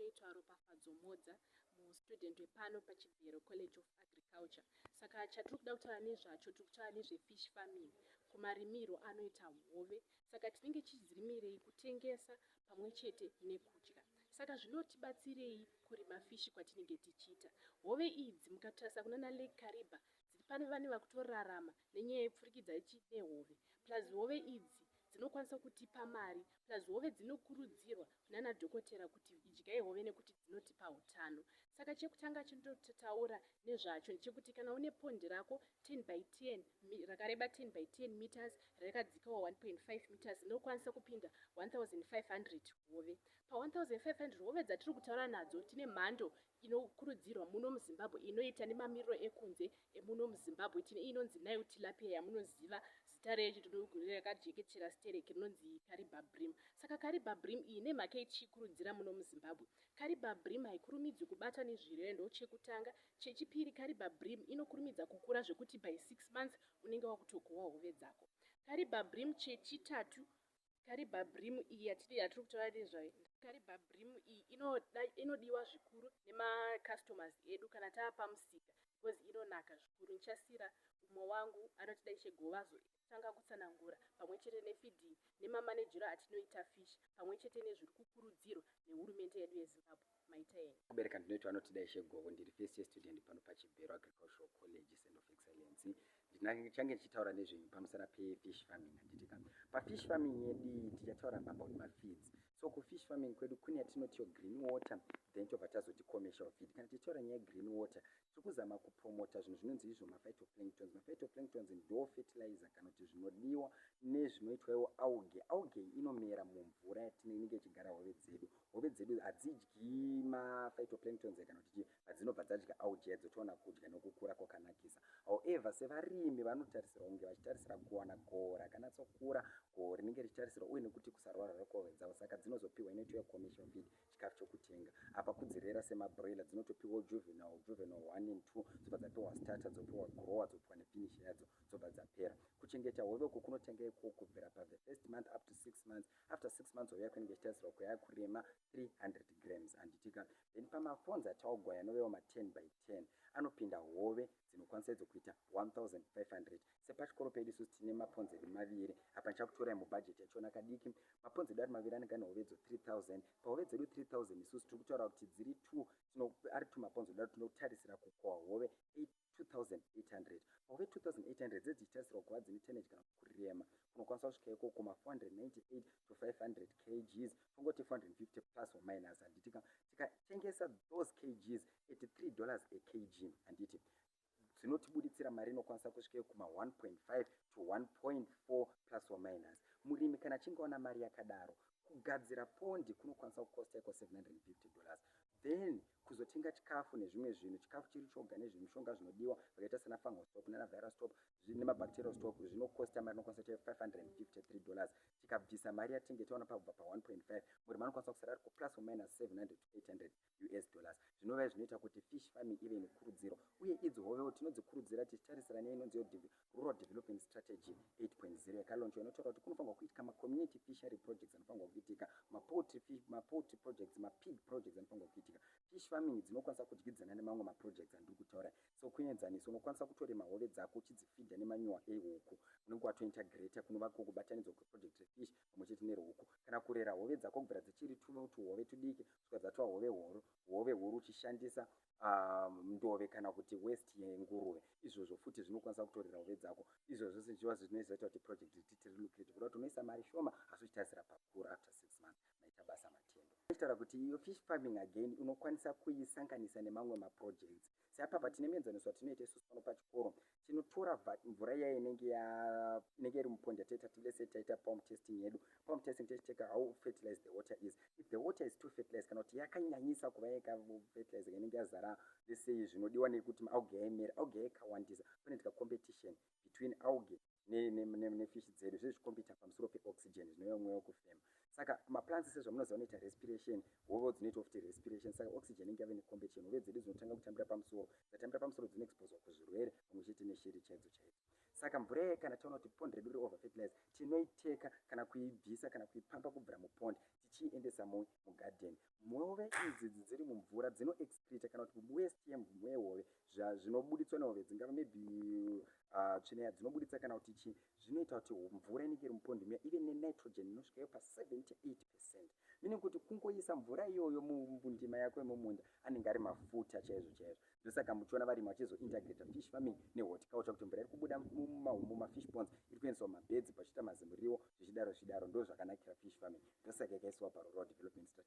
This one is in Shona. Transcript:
Ndinoitwa Ropafadzo Modza, mustudent wepano paChibhero College of Agriculture. Saka chatiri kuda kutaura nezvacho, tiri kutaura nezvefish farming, kumarimirwo anoita hove. Saka tinenge tichizirimirei? Kutengesa pamwe chete nekudya. Saka zvinotibatsirei kurima fishi kwatinenge tichiita hove idzi? Mukatarisa kunana Lake Kariba, dziri pano, vane vakutorarama nenyaya yepfurikidza ichi nehove. Plus hove idzi dzinokwanisa kutipa mari, plus hove dzinokurudzirwa nana dhokotera kuti idyai hove nekuti dzinotipa utano. Saka chekutanga chinototaura nezvacho ndechekuti kana une pondi rako 10 by 10, rakareba 10 by 10 meters, rakadzikawo 1.5 meters, rinokwanisa kupinda 1500 hove. Pa1500 hove dzatiri kutaura nadzo, tine mhando inokurudzirwa muno muZimbabwe, inoita nemamiriro ekunze emuno muZimbabwe. Tine inonzi Nile tilapia, yamunoziva zita rakajeketera stereki, rinonzi Kariba bream. Saka Kariba bream iyi, nemhaka ichikurudzira muno muZimbabwe, Kariba bream haikurumidzwi kubatwa nezvirwere, ndo chekutanga. Chechipiri, Kariba bream inokurumidza kukura zvekuti by 6 months unenge wakutogohwa hove dzako. Kariba bream, chechitatu, Kariba bream iyi yatiri kutaura nezvayo, Kariba bream iyi inodiwa zvikuru nemacustomers edu kana tava pamusika because inonaka zvikuru. Ndichasiyira umwe wangu anotida Ishe tanga kutsanangura pamwe chete nefeeding nemamanejero atinoita fish, pamwe chete nezviri kukurudzirwa nehurumende yedu yeZimbabwe. Maita yenyu. Kubereka, ndinoitwa anotida Ishe Govo. Ndiri first year student pano paChibhero Agricultural College, Center of Excellence. Ndichange ndichitaura nezvenyu pamusana pefish farming, handitika? Pafish farming yedu tichataura about mafeeds. So kufish farming kwedu kune yatinotiyo green water, then tobva tazoti commercial feed. Kana tichitaura nyaya yegreen water, tiri kuzama kupromota zvinhu zvinonzi izvo maphytoplanktons. Maphytoplanktons ndo fertilizer kana kuti zvinodiwa nezvinoitwa iwo algae. Algae inomera mumvura yatinenge ichigara hove dzedu. Hove dzedu hadzidyi maphytoplanktons kana kuti chii, dzinobva dzadya algae, dzotoona kudya nokukura kwakanakisa. However, sevarimi vanotarisirwa kunge vachitarisira kuwana goho rakanatsokura, goho rinenge richitarisirwa, uye nekuti kusarwara kwehove dzavo. Saka dzinozopiwa inoitwa commercial feed, chikafu chokutenga. Apa kudzirera semabroiler, dzinotopiwa juvenile, juvenile 1 and 2, dzobva dzapiwa starter, dzopiwa grower, dzopiwa nefinish yadzo, dzobva dzapera. Kuchengeta hove uku kunotenga ikoko kubvira pathe first month up to 6 months. After 6 months, hove yako inenge ichitarisirwa kuya kurema 300 grams, handitika? Then pamaponds ataugwaya anovewo ma10 by 10, anopinda hove dzinokwanisa idzo kuita 1500. Sepachikoro pedu isusu tine maponds edu maviri. Apa ndichakutorai mubhajeti yachona kadiki. Maponds edu ari maviri, anenge ane hove dzo 3000. Pahove dzedu 3000, isusu tiri kutaura kuti dziri 2, ari 2 maponds odaro, tinotarisira kukohwa hove 2800. Pahove 2800 dzedzichitarisirwa kuva dzine tonnage kana kurema kunokwanisa kusvika ikoko ma498 to 500 kgs, tongoti 450 plus or minus, handitika? Tikatengesa those kgs at $3 a kg, handiti dzinotibuditsira mari inokwanisa kusvika kuma1.5 to 1.4 plus or minus? Murimi kana achinge aona mari yakadaro, kugadzira pondi kunokwanisa kukosta iko $750. Then kuzotenga chikafu nezvimwe zvinhu, chikafu chiri choga nezvemishonga zvinodiwa zvakaita sena fungal stop nana viral stop nemabacterial stop, zvinokosta mari inokwanisa kuita $553. Tikabvisa mari yatinge taona pabva pa1.5, murimi anokwanisa kusara ari kuplus or minus 700 to 800 US dollars, zvinova zvinoita kuti fish farming ive nekurudziro. Uye idzi hovewo tinodzikurudzira tichitarisira neinonzi Rural Development Strategy 8.0 yakalaunchwa, inotaura kuti kunofanirwa kuitika macommunity fishery projects, anofanirwa kuitika mapoultry projects, mapig projects anofanirwa kuitika. Fish farming dzinokwanisa kudyidzana nemamwe maprojects andiri kutaura. So kuenzaniso, unokwanisa kutorema hove dzako uchidzifidha nemanyuwa ehuku, unenge watointegrata, kunova kubatanidzwa kweproject refish pamwe chete nerehuku. Kana kurera hove dzako kubvira dzichiri tuhove tudiki kusvika dzatova hove huru, hove huru, uchishandisa ndove kana kuti waste yenguruve, izvozvo futi zvinokwanisa kutorera hove dzako. Izvozvo zvichiva zvinozoita kuti project rititi rilucrative, kuda kuti unoisa mari shoma asi uchitarisira pakura after 6 months. Maita basa, matendo. Ichitaura kuti iyo fish farming again unokwanisa kuisanganisa nemamwe maprojects. Seapapa tine muenzaniso watinoita isusu pano pachikoro. Tinotora mvura iya inenge iri mupondi yataita, lese taita pump testing yedu. Pump testing tichiteka how fertilized the water is. If the water is too fertilized, kana kuti yakanyanyisa kuva yakafertilize, inenge yazara lesei zvinodiwa nekuti algae yaimera, algae yakawandisa, panoitika competition between algae nefish dzedu, zvezvicompeta pamusoro peoxygen, zvinova mweya wekufema. Saka maplants, sezvamunoziva, unoita respiration, hove dzinoita futi respiration. Saka oxygen inenge yave necompetition, hove dzedu dzinotanga kutambira pamusoro. Dzatambira pamusoro, dzinoexposwa kuzvirwere pamwe chete neshiri chaidzo chaidzo. Saka mvura iyi, kana taona kuti pond redu riri over fertilize, tinoiteka kana kuibvisa kana kuipamba kubvira mupond. Tichiiendesa mugarden. Hove idzi dziri mumvura dzinoexcreta, kana kuti waste yehove, zvinobuditswa nehove, dzingava maybe tsvina yadzinobuditsa kana kuti chii, zvinoita kuti mvura inenge iri mupondi muya ive nenitrogen inosvikayo pa78%, meaning kuti kungoisa mvura iyoyo mundima yako yemumunda, anenge ari mafuta chaizvo chaizvo. Ndosaka muchiona varimi vachizointegrata fish farming nehorticulture, kuti mvura iri kubuda mumafish ponds iri kuendeswa mumabhedzi, pachiita mazimuriwo, zvichidaro zvichidaro. Ndo zvakanakira fish farming. Ndosaka yakaiswa parural development strategy.